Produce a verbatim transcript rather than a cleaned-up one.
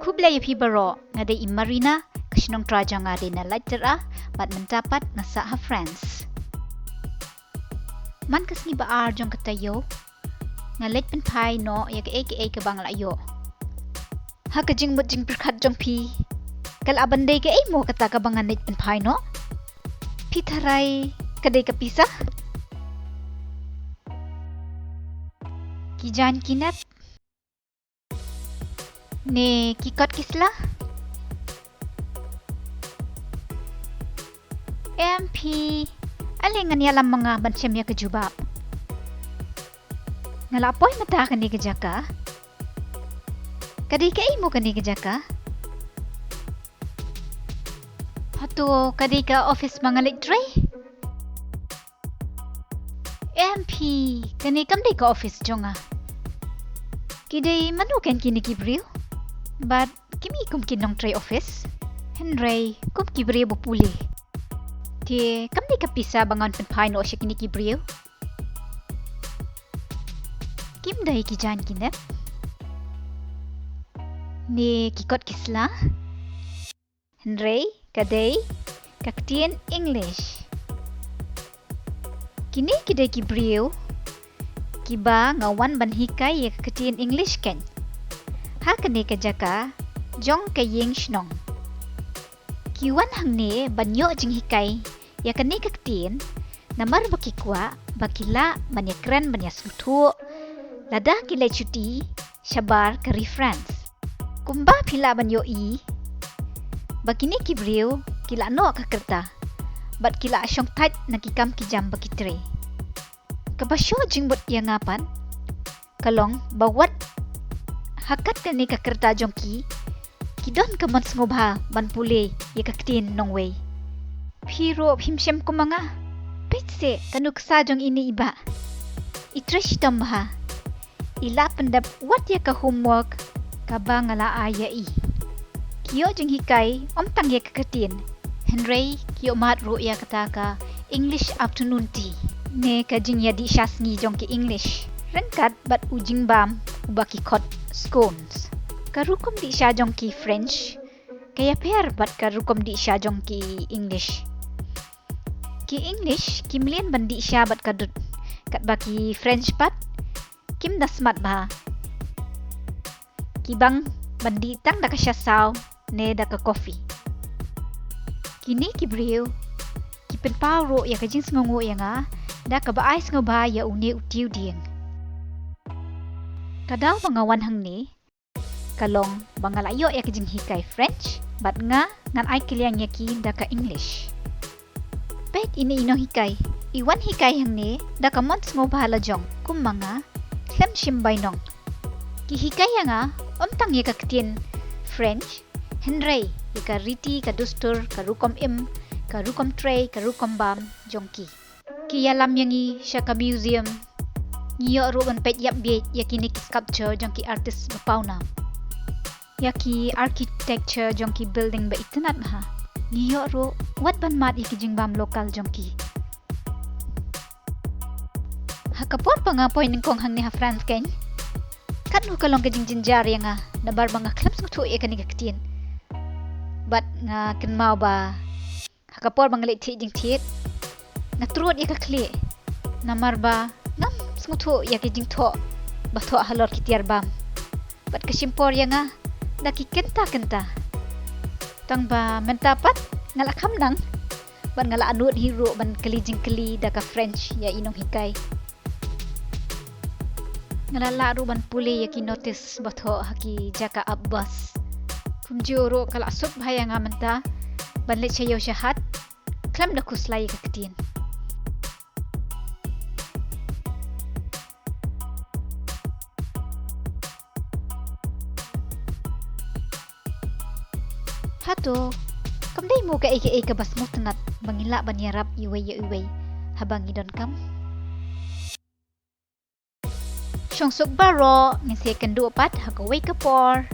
Khublei ïa phi baroh, nga dei i Marina, ka shnong trai jong nga dei na Laityra, bad mynta pat nga sah ha France. Man ka sngi ba ar jong ka taïew, nga leit pynphai noh ïa kaei kaei kaba nga la ïoh. Ha ka jingmut jingpyrkhat jong phi, ka lah ban dei kaei mo kata kaba nga leit pynphai noh? Phi tharai ka dei ka pisa? Ki jaiñ ki nep? Ne ki kot ki sla? Em phi, ale ngan ïalam ma nga ban shem ïa ka jubab. Nga la poi mynta kane ka jaka. Ka dei kaei mo kane ka jaka? Hato ka dei ka office ba nga leit trei? Em phi, kane kam dei ka office jong nga. Ki dei mano ken kine ki briew? Bad kim i kum ki nongtrei office. Hynrei kum ki briew ba pule. Te kam dei ka pisa ba ngan pynphai noh sha kine ki briew? Kim dei ki jaiñ ki nep? Ne ki kot ki sla? Hynrei ka dei ka ktien English. Kine ki dei ki briew kiba nga wan ban hikai ïa ka ktien English ken. Ha kane ka jaka jong ka ïing shnong. Ki wan hangne ban ïoh jinghikai ïa kane ka ktien, namar ba ki kwah ba ki lah ban ïakren ban ïasngewthuh lada ki leit shuti shabar ka ri France. Kumba phi lah ban ïohi ba kine ki briew ki la noh ka rta bad ki la shong thait na ki kam ki jam ba ki trei. Kaba shu jingmut ïa nga pat ka long ba wat ha kat kane ka rta jong ki, ki don ka mon sngewbha ban pule ïa ka ktien nongwei. Phi ruh phim shem kum ma nga? Peit seh ka nuksa jong ine i bah. I trei shitom bha. I la pyndep wat ïa ka homework kaba nga la ai ïa i. Ki ïoh jinghikai ym tang ïa ka ktien, hynrei ki ïoh mad ruh ïa kata ka English afternoon tea, ne ka jingïadih sha sngi jong ki English, ryngkat bad u jingbam uba ki khot scones. Ka rukom dih sha jong ki French ka ïapher bad ka rukom dih sha jong ki English. Ki English ki mlien ban dih sha bad ka dud, katba ki French pat kim da smat bha. Ki bang ban dih tang da ka sha saw ne da ka coffee. Kine ki briew ki pynpaw ruh ïa ka jingsngewnguh ïa nga da kaba ai sngewbha ïa une u tiew dieng. Ka daw ba nga wan hangne ka long ba nga la ïoh ïa ka jinghikai French bad nga ngan ai kylliang ïa ki da ka English. Peit ine i nonghikai, i wan hikai hangne da ka mon sngewbha la jong kum ma nga, khlem shim bainong. Ki hikai ïa nga ym tang ïa ka ktien French, hynrei ïa ka riti ka dustur, ka rukom im, ka rukom trei, ka rukom bam jong ki. Ki ïalam ïa ngi sha ka museum. Ngi ïoh ruh ban peit ïap bieit ïa kine ki sculpture jong ki artist ba pawnam, ïa ki architecture jong ki building ba itynnad bha. Ngi ïoh ruh wat ban mad ïa ki jingbam local jong ki. Ha ka por ba nga poi nyngkong hangne ha France ken, katno ka long ka jingjynjar ïa nga, namar ba nga khlem sngewthuh ïa kane ka ktien. Bad nga kynmaw ba ha ka por ba nga leit thied jingthied, nga trud ïa ka khlieh, namar ba ngam sngewthuh ïa ki jingthoh ba thoh halor ki tiar bam. Bad ka shim por ïa nga da ki kynta kynta. Tang ba mynta pat nga la kham nang bad nga la nud hi ruh ban kylli jingkylli da ka French ïa i nonghikai. Nga la lah ruh ban pule ïa ki notice ba thoh ha ki jaka ap bus. Kumjuh ruh ka la suk bha ïa nga mynta ban leit sha ïew sha hat khlem da khuslai ïa ka ktien. Hato kam dei mo kaei kaei kaba sngewtynnat ba ngin lah ban ïarap iwei ïa iwei haba ngi donkam? Shong suk baroh, ngin sa ïakynduh pat ha kawei ka por.